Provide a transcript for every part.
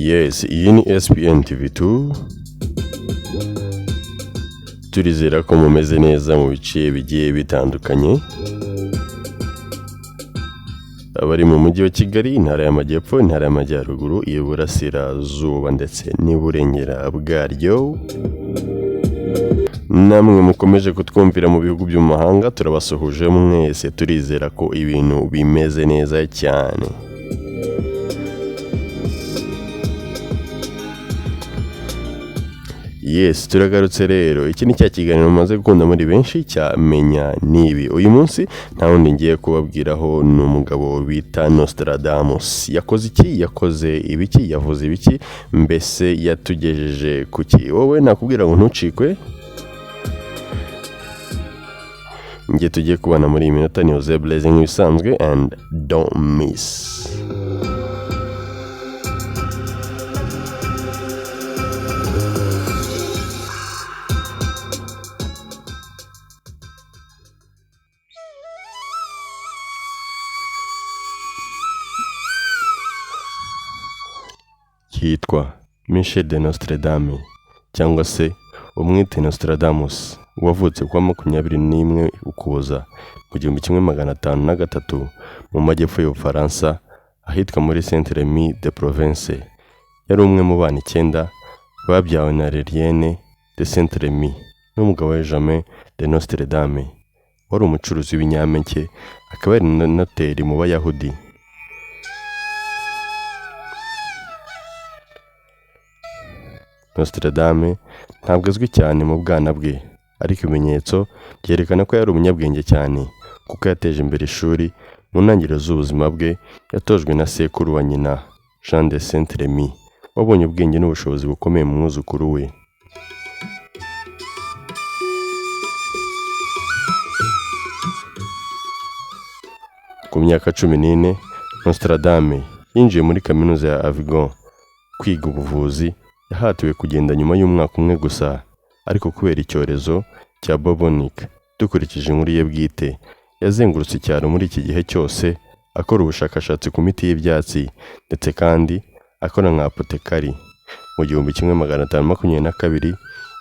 Yes, iyi ni SPN TV2. Turizera ko mumeze neza mu bice bigiye bitandukanye. Abari mu mujyi wa Kigali, intara y'Amajyepfo, intara y'Amajyaruguru, Iburasirazuba ndetse n'Iburengera bwaryo. Namwe mukomeje kutwumvira mu bihugu byo mu mahanga, turabasuhuje mwese, turizera ko ibintu bimeze neza cyane. Yes, turagarutse rero. Iki ni cya kiganiro mumaze gukunda muri benshi cya Menya Nibi. Uyu munsi nta wundi ngiye kubabwiraho, ni umugabo bita Nostradamus. Yakoze iki? Yakoze ibiki? Yavuze ibiki? Mbese yatugejeje kuki? Wowe nakubwira ngo ntucikwe. Njye tugiye kubana muri iyi minota ni Jose Blaise nk'ibisanzwe, and don't miss. Yitwa Michel de Nostredame cyangwa se umwite Nostradamus, wavutse kuwa 21 Ukuboza mu 1503 mu majyepfo y'Ubufaransa ahitwa muri Saint Remy de Provence. Yari umwe mu bana 9 babyawe na Lilienne de Saint Remy n'umugabo we Jamin de Nostredame, wari umucuruzi w'ibinyampeke akaba yari na noteri mu Bayahudi. Nostradame ntabwo azwi cyane mu bwana bwe, ariko ibimenyetso byerekana ko yari umunyabwenge cyane, kuko yateje imbere ishuri mu ntangiriro z'ubuzima bwe. Yatojwe na sekuru wa nyina Jean de Saint Remy, wabonye ubwenge n'ubushobozi bukomeye mu mwuzukuru we. Ku myaka 14, Nostradame yinjiye muri kaminuza ya Avignon kwiga ubuvuzi. Yahatiwe kugenda nyuma y'umwaka umwe gusa, ariko kubera icyorezo cya bubonic. Dukurikije inkuru ye bwite, yazengurutse icyaro muri iki gihe cyose akora ubushakashatsi ku miti y'ibyatsi, ndetse kandi akora nka apotekari. Mu 1522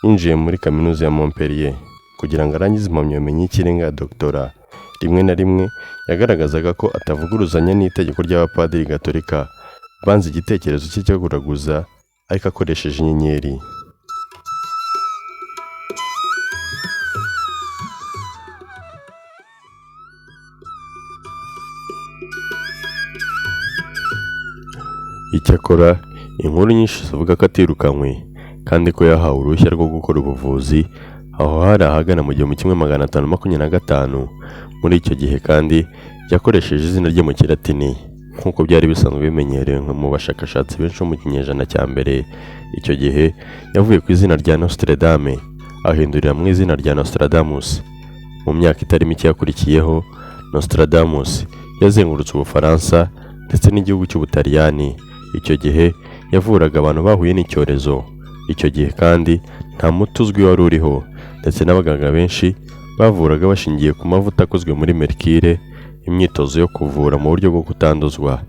yinjiye muri kaminuza ya Montpellier kugira ngo arangize impamyabumenyi y'ikirenga ya doctora. Rimwe na rimwe yagaragazaga ko atavuguruzanya n'itegeko ry'abapadiri gatolika banze igitekerezo cye cyo kuraguza ariko akoresheje inyenyeri. Icyakora inkuru nyinshi zivuga ko atirukanywe kandi ko yahawe uruhushya rwo gukora ubuvuzi, aho hari ahagana mu 1525. Muri icyo gihe kandi yakoresheje izina rye mu Kilatini nk'uko byari bisanzwe bimenyerewe mu bashakashatsi benshi bo mu kinyejana cya mbere. Icyo gihe yavuye ku izina rya Nostredame ahindurira mu izina rya Nostradamus. Mu myaka itari mike yakurikiyeho, Nostradamus yazengurutse Ubufaransa ndetse n'igihugu cy'Ubutaliyani. Icyo gihe yavuraga abantu bahuye n'icyorezo. Icyo gihe kandi nta muti uzwi wari uriho, ndetse n'abaganga benshi bavuraga bashingiye ku mavuta akozwe muri mercure, imyitozo yo kuvura mu buryo bwo kutanduzwa.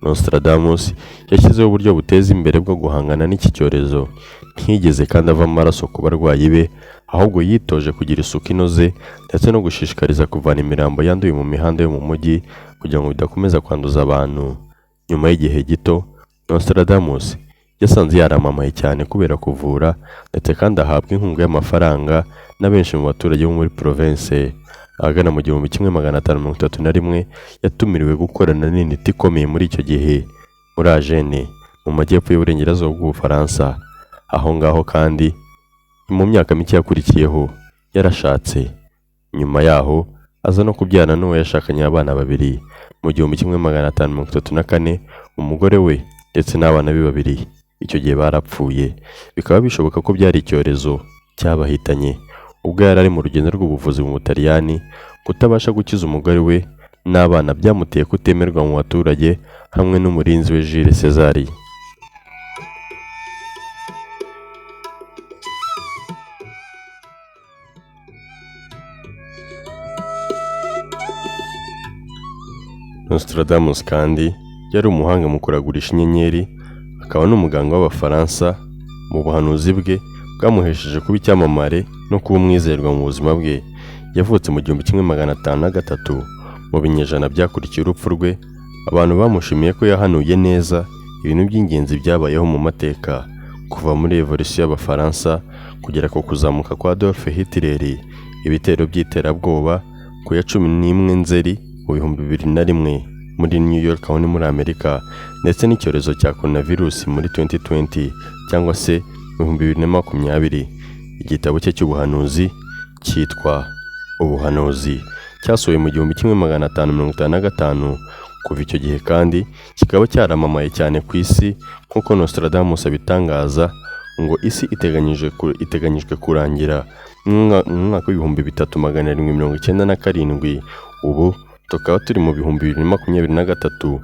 Nostradamus yashyizeho uburyo buteza imbere bwo guhangana n'iki cyorezo. Ntiyigeze kandi ava amaraso ku barwayi be, ahubwo yitoje kugira isuku inoze ndetse no gushishikariza kuvana imirambo yanduye mu mihanda yo mu mujyi kugira ngo bidakomeza kwanduza abantu. Nyuma y'igihe gito, Nostradamus yasanze yaramamaye cyane kubera kuvura, ndetse kandi ahabwa inkunga y'amafaranga na benshi mu baturage bo muri Provence. Ahagana mu 1531 yatumiriwe gukorana n'intiti ikomeye muri icyo gihe muri Agen, mu majyepfo y'uburengerazuba bw'Ubufaransa. Aho ngaho kandi mu myaka mike yakurikiyeho yarashatse. Nyuma yaho aza no kubyarana n'uwo yashakanye abana babiri. Mu 1534 umugore we ndetse n'abana be babiri icyo gihe barapfuye, bikaba bishoboka ko byari icyorezo cyabahitanye. Ubwo yari ari mu rugendo rw'ubuvuzi mu Butaliyani, kutabasha gukiza umugore we n'abana byamuteye kutemerwa mu baturage hamwe n'umurinzi we Jules César. Nostradamus kandi yari umuhanga mu kuragurisha inyenyeri, akaba n'umuganga w'Abafaransa. Mu buhanuzi bwe bwamuhesheje kuba icyamamare no kuba umwizerwa mu buzima bwe. Yavutse mu 1503. Mu binyejana byakurikiye urupfu rwe, abantu bamushimiye ko yahanuye neza ibintu by'ingenzi byabayeho mu mateka, kuva muri Revolisiyo y'Abafaransa kugera ku kuzamuka kwa Adolf Hitler, ibitero by'iterabwoba ku ya 11 Nzeri mu 2001 muri New York aho ni muri Amerika, ndetse n'icyorezo cya coronavirus muri 2020 cyangwa se mu 2020. Igitabo cye cy'ubuhanuzi cyitwa Ubuhanuzi cyasohowe mu 1555. Kuva icyo gihe kandi kikaba cyaramamaye cyane ku isi, nk'uko Nostradamus abitangaza ngo isi iteganyijwe kurangira mu mwaka w'3797. Ubu tukaba turi mu 2023,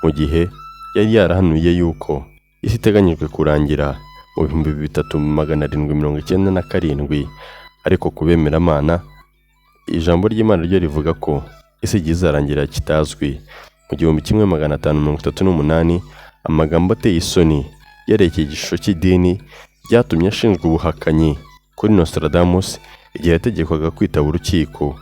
mu gihe yari yarahanuye yuko isi iteganyijwe kurangira mu 3797. Ariko ku bemeramana, ijambo ry'Imana ryo rivuga ko isi igiye izarangira kitazwi. Mu 1538, amagambo ateye isoni yerekeye igishusho cy'idini byatumye ashinjwa ubuhakanyi kuri Nostradamus. Igihe yategekwaga kwitaba urukiko,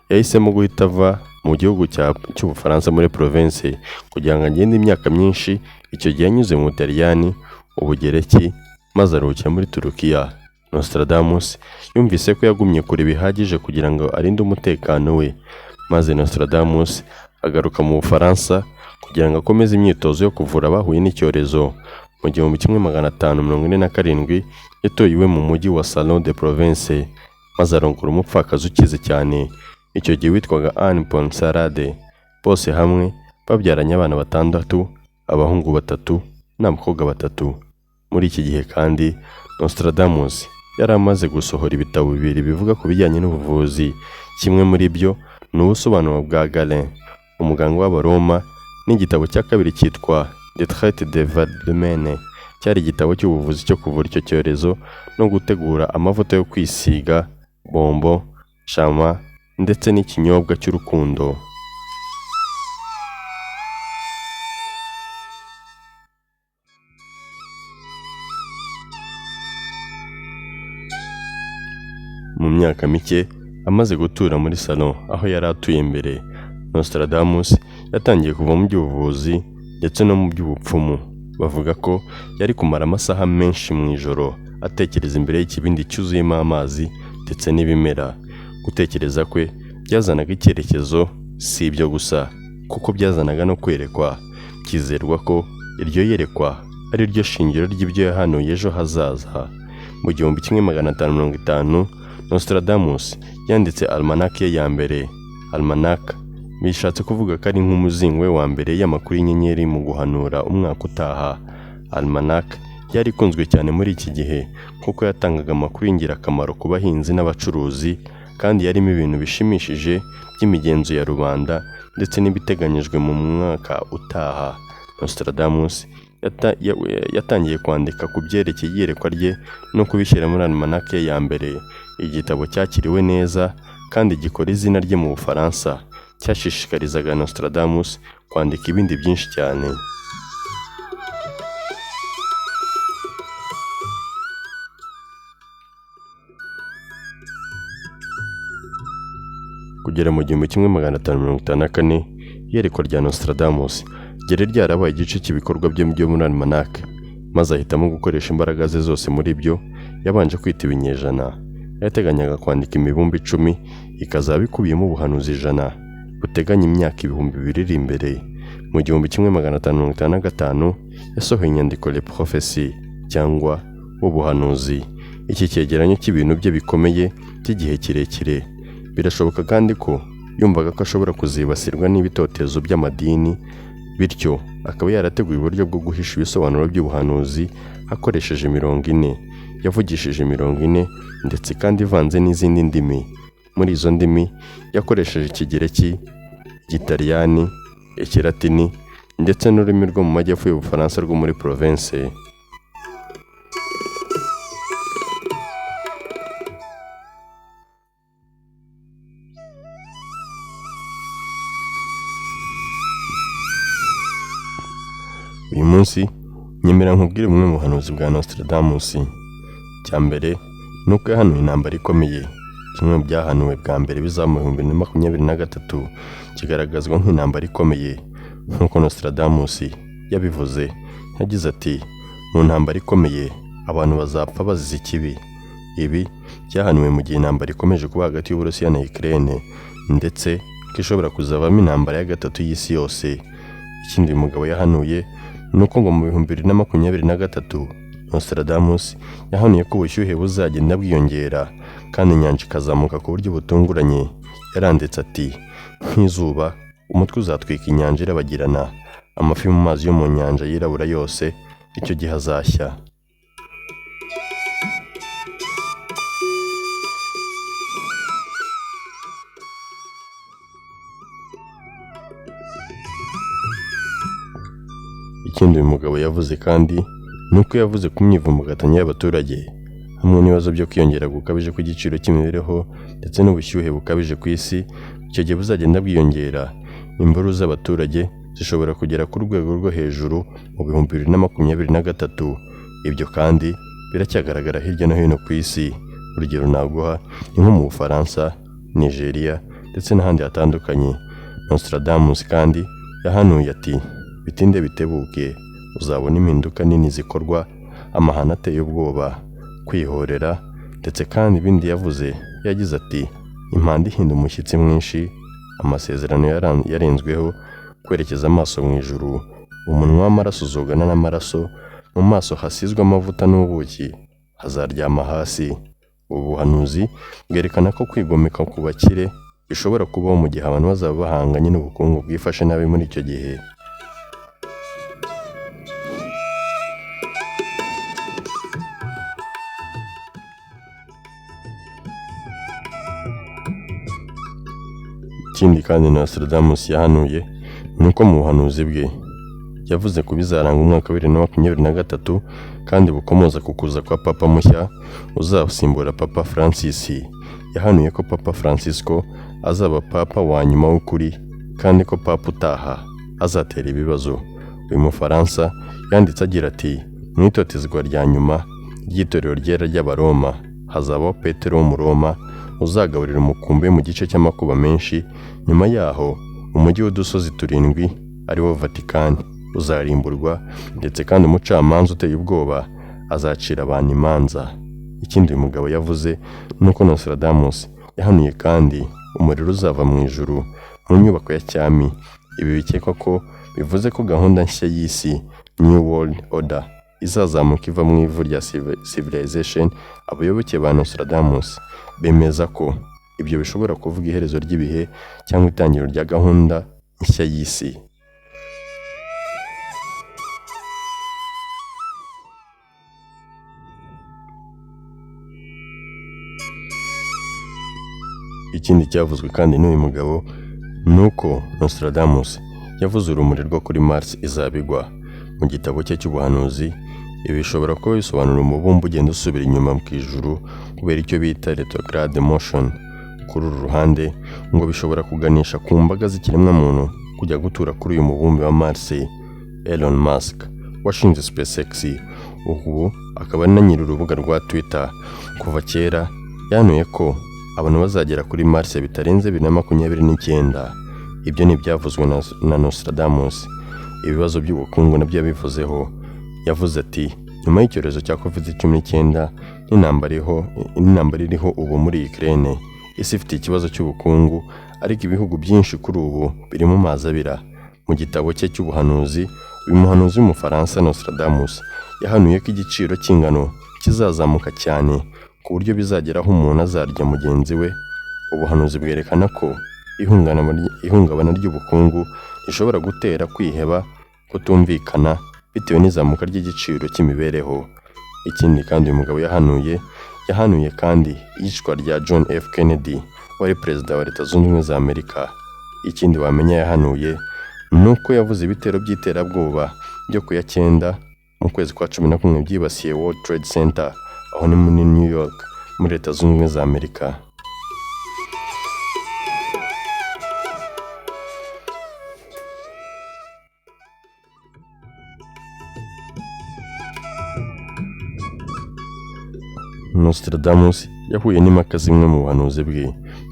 yahisemo guhita ava mu gihugu cy'Ubufaransa muri Provence kugira ngo agende imyaka myinshi. Icyo gihe yanyuze mu Butaliyani, Ubugereki, maze aruhukira muri Turukiya. Nostradamus yumvise ko yagumye kure bihagije kugira ngo arinde umutekano we, maze Nostradamus agaruka mu Bufaransa kugira ngo akomeze imyitozo yo kuvura abahuye n'icyorezo. Mu 1547 yatoye iwe mu mujyi wa Salon de Provence, maze arongora umupfakazi ukize cyane icyo gihe witwaga Anne Ponsarade. Bose hamwe babyaranye abana batandatu, abahungu batatu n'abakobwa batatu. Muri iki gihe kandi Nostradamus yari amaze gusohora ibitabo bibiri bivuga ku bijyanye n'ubuvuzi. Kimwe muri byo ni ubusobanuro bwa Galen, umuganga w'Abaroma, n'igitabo cya kabiri cyitwa De Traite de Valdemaine, cyari igitabo cy'ubuvuzi cyo kuvura icyo cyorezo no gutegura amavuta yo kwisiga, bombo, shama ndetse n'ikinyobwa cy'urukundo. Mu myaka mike amaze gutura muri Salon aho yari atuye mbere, Nostradamus yatangiye kuva mu by'ubuvuzi ndetse no mu by'ubupfumu. Bavuga ko yari kumara amasaha menshi mu ijoro atekereza imbere y'ikibindi cyuzuyemo amazi ndetse n'ibimera. Gutekereza kwe byazanaga icyerekezo. Si ibyo gusa, kuko byazanaga no kwerekwa. Byizerwa ko iryo yerekwa ari ryo shingiro ry'ibyo yahanuye ejo hazaza. Mu 1550 Nostradamus yanditse almanach ye ya mbere. Almanach bishatse kuvuga ko ari nk'umuzingo we wa mbere y'amakuru y'inyenyeri mu guhanura umwaka utaha. Almanach yari ikunzwe cyane muri iki gihe kuko yatangaga amakuru y'ingirakamaro ku bahinzi n'abacuruzi, kandi yarimo ibintu bishimishije by'imigenzo ya rubanda ndetse n'ibiteganyijwe mu mwaka utaha. Nostradamus yatangiye kwandika ku byerekeye iyerekwa rye no kubishyira muri almanach ye ya mbere. Igitabo cyakiriwe neza kandi gikora izina rye mu Bufaransa. Cyashishikarizaga Nostradamus kwandika ibindi byinshi cyane. Kugera mu 1554, iyerekwa rya Nostradamus ryari ryarabaye igice cy'ibikorwa bye byo muri almanach, maze ahitamo gukoresha imbaraga ze zose muri byo yabanje kwita ibinyejana. Yateganyaga kwandika imibumbe 10 ikazaba ikubiyemo ubuhanuzi 100 buteganya imyaka 2000 iri imbere. Mu 1555 yasohoye inyandiko Le Prophétie cyangwa Ubuhanuzi. Iki cyegeranyo cy'ibintu bye bikomeye by'igihe kirekire. Birashoboka kandi ko yumvaga ko ashobora kuzibasirwa n'ibitotezo by'amadini, bityo akaba yarateguye uburyo bwo guhisha ibisobanuro by'ubuhanuzi akoresheje imirongo ine. Yavugishije imirongo ine ndetse kandi ivanze n'izindi ndimi. Muri izo ndimi yakoresheje Ikigereki, Igitaliyani, Ikilatini ndetse n'ururimi rwo mu majyepfo y'Ubufaransa rwo muri Provence. Uyu munsi Nyemera nkubwire bumwe mu buhanuzi bwa Nostradamus. Icya mbere ni uko yahanuye intambara ikomeye. Kimwe mu byahanuwe bwa mbere bizaba mu 2023 kigaragazwa nk'intambara ikomeye. Nk'uko Nostradamus yabivuze, yagize ati: "Mu ntambara ikomeye abantu bazapfa bazize ikibi." Ibi byahanuwe mu gihe intambara ikomeje kuba hagati y'Uburusiya na Ukraine, ndetse ko ishobora kuzavamo intambara ya gatatu y'isi yose. Ikindi uyu mugabo yahanuye ni uko ngo mu 2023 Nostradamus yahanuye ko ubushyuhe buzagenda bwiyongera kandi inyanja ikazamuka ku buryo butunguranye. Yaranditse ati: "Nk'izuba, umutwe uzatwika inyanja irabagirana, amafi mu mazi yo mu nyanja yirabura yose icyo gihe azashya." Ikindi uyu mugabo yavuze kandi ni uko yavuze ku myivumbagatanyo y'abaturage hamwe n'ibibazo byo kwiyongera gukabije kw'igiciro cy'imibereho ndetse n'ubushyuhe bukabije ku isi, icyo gihe buzagenda bwiyongera. Imvururu z'abaturage zishobora kugera ku rwego rwo hejuru mu 2023. Ibyo kandi biracyagaragara hirya no hino ku isi. Urugero naguha ni nko mu Bufaransa, Nigeria ndetse n'ahandi hatandukanye. Nostradamus kandi yahanuye ati: "Bitinde bitebuke uzabona impinduka nini zikorwa, amahano ateye ubwoba, kwihorera." Ndetse kandi ibindi yavuze, yagize ati: "Impanda ihinda umushyitsi mwinshi, amasezerano yarenzweho, kwerekeza amaso mu ijuru, umunwa w'amaraso uzogana n'amaraso, mu maso hasizwe amavuta n'ubuki, hazaryama hasi." Ubu buhanuzi bwerekana ko kwigomeka ku bakire bishobora kubaho mu gihe abantu bazaba bahanganye n'ubukungu bwifashe nabi muri icyo gihe. Ikindi kandi Nostradamus yahanuye ni uko mu buhanuzi bwe yavuze ku bizaranga umwaka wa 2023 kandi bukomoza ku kuza kwa Papa mushya uzasimbura Papa Francis. Yahanuye ko Papa Francisco azaba Papa wa nyuma w'ukuri kandi ko Papa utaha azatera ibibazo. Uyu Mufaransa yanditse agira ati: "Mu itotezwa rya nyuma ry'itorero ryera ry'Abaroma hazabaho Petero w'Umuroma uzagaburira umukumbi mu gice cy'amakuba menshi. Nyuma yaho umujyi w'udusozi turindwi ari wo Vatikani uzarimburwa, ndetse kandi umucamanza uteye ubwoba azacira abantu imanza." Ikindi uyu mugabo yavuze ni uko Nostradamus yahanuye kandi umuriro uzava mu ijuru mu nyubako ya cyami. Ibi bikekwa ko bivuze ko gahunda nshya y'isi, New World Order, izazamuka iva mu ivu rya civilization. Abayoboke ba Nostradamus bemeza ko ibyo bishobora kuvuga iherezo ry'ibihe cyangwa itangiriro rya gahunda nshya y'isi. Ikindi cyavuzwe kandi n'uyu mugabo ni uko Nostradamus yavuze urumuri rwo kuri Mars izabigwa mu gitabo cye cy'ubuhanuzi. Ibi bishobora kuba bisobanura umubumbe ugenda usubira inyuma mu ijuru kubera icyo bita retrograde motion. Kuri uru ruhande ngo bishobora kuganisha ku mbaga z'ikiremwamuntu kujya gutura kuri uyu mubumbe wa Mars. Elon Musk washinze SpaceX, ubu akaba ari na nyiri urubuga rwa Twitter, kuva kera yahanuye ko abantu bazagera kuri Mars bitarenze 2029. Ibyo ni ibyavuzwe na Nostradamus. Ibibazo by'ubukungu nabyo yabivuzeho. Yavuze ati: "Nyuma y'icyorezo cya COVID-19 n'intambara iriho ubu muri Ukraine, isi ifite ikibazo cy'ubukungu, ariko ibihugu byinshi kuri ubu biri mu mazi abira." Mu gitabo cye cy'ubuhanuzi, uyu muhanuzi w'Umufaransa Nostradamus yahanuye ko igiciro cy'ingano kizazamuka cyane ku buryo bizagera aho umuntu azarya mugenzi we. Ubuhanuzi bwerekana ko ihungabana ry'ubukungu rishobora gutera kwiheba, kutumvikana bitewe n'izamuka ry'igiciro cy'imibereho. Ikindi kandi uyu mugabo yahanuye kandi iyicwa rya John F Kennedy wari perezida wa Leta Zunze Ubumwe za Amerika. Ikindi wamenya yahanuye ni uko yavuze ibitero by'iterabwoba byo ku ya 9 mu kwezi kwa 11 byibasiye World Trade Center, aho ni muri New York muri Leta Zunze Ubumwe za Amerika. Nostradamus yahuye n'impaka zimwe mu buhanuzi bwe,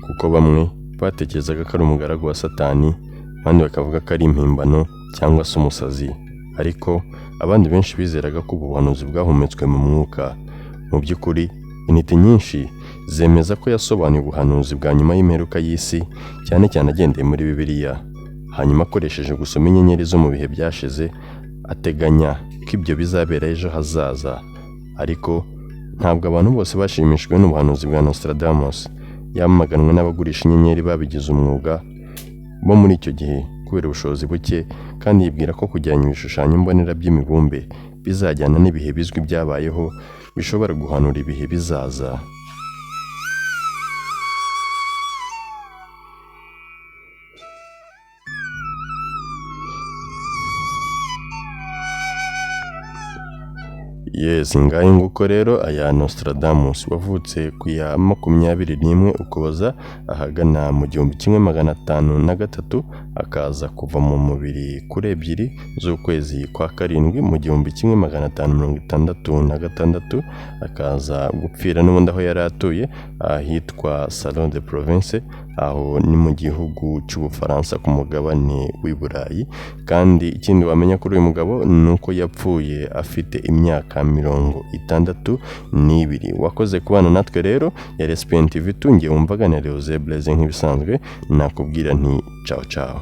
kuko bamwe batekerezaga ko ari umugaragu wa Satani, abandi bakavuga ko ari impimbano cyangwa se umusazi. Ariko abandi benshi bizeraga ko ubu buhanuzi bwahumetswe mu mwuka. Mu by'ukuri, intiti nyinshi zemeza ko yasobanuye ubuhanuzi bwa nyuma y'imperuka y'isi, cyane cyane agendeye muri Bibiliya. Hanyuma akoresheje gusoma inyenyeri zo mu bihe byashize, ateganya ko ibyo bizabera ejo hazaza. Ariko ntabwo abantu bose bashimishijwe n'ubuhanuzi bwa Nostradamus. Yamaganwe n'abagurisha inyenyeri babigize umwuga bo muri icyo gihe kubera ubushobozi buke, kandi yibwira ko kujyanya ibishushanyo mbonera by'imibumbe bizajyana n'ibihe bizwi byabayeho bishobora guhanura ibihe bizaza. Yes, ngahe nguko rero aya Nostradamus wavutse ku ya 21 Ukuboza ahagana mu 1503, akaza kuva mu mubiri kuri 2 z'ukwezi kwa karindwi mu 1566, akaza gupfira n'ubundi aho yari atuye ahitwa Salon de Provence, aho ni mu gihugu cy'Ubufaransa ku mugabane w'i Burayi. Kandi ikindi wamenya kuri uyu mugabo ni uko yapfuye afite imyaka 62. Wakoze kubana natwe rero, yari SPN TV tungiye wumvaga na Leoze Blaise nk'ibisanzwe, nakubwira nti ciao ciao.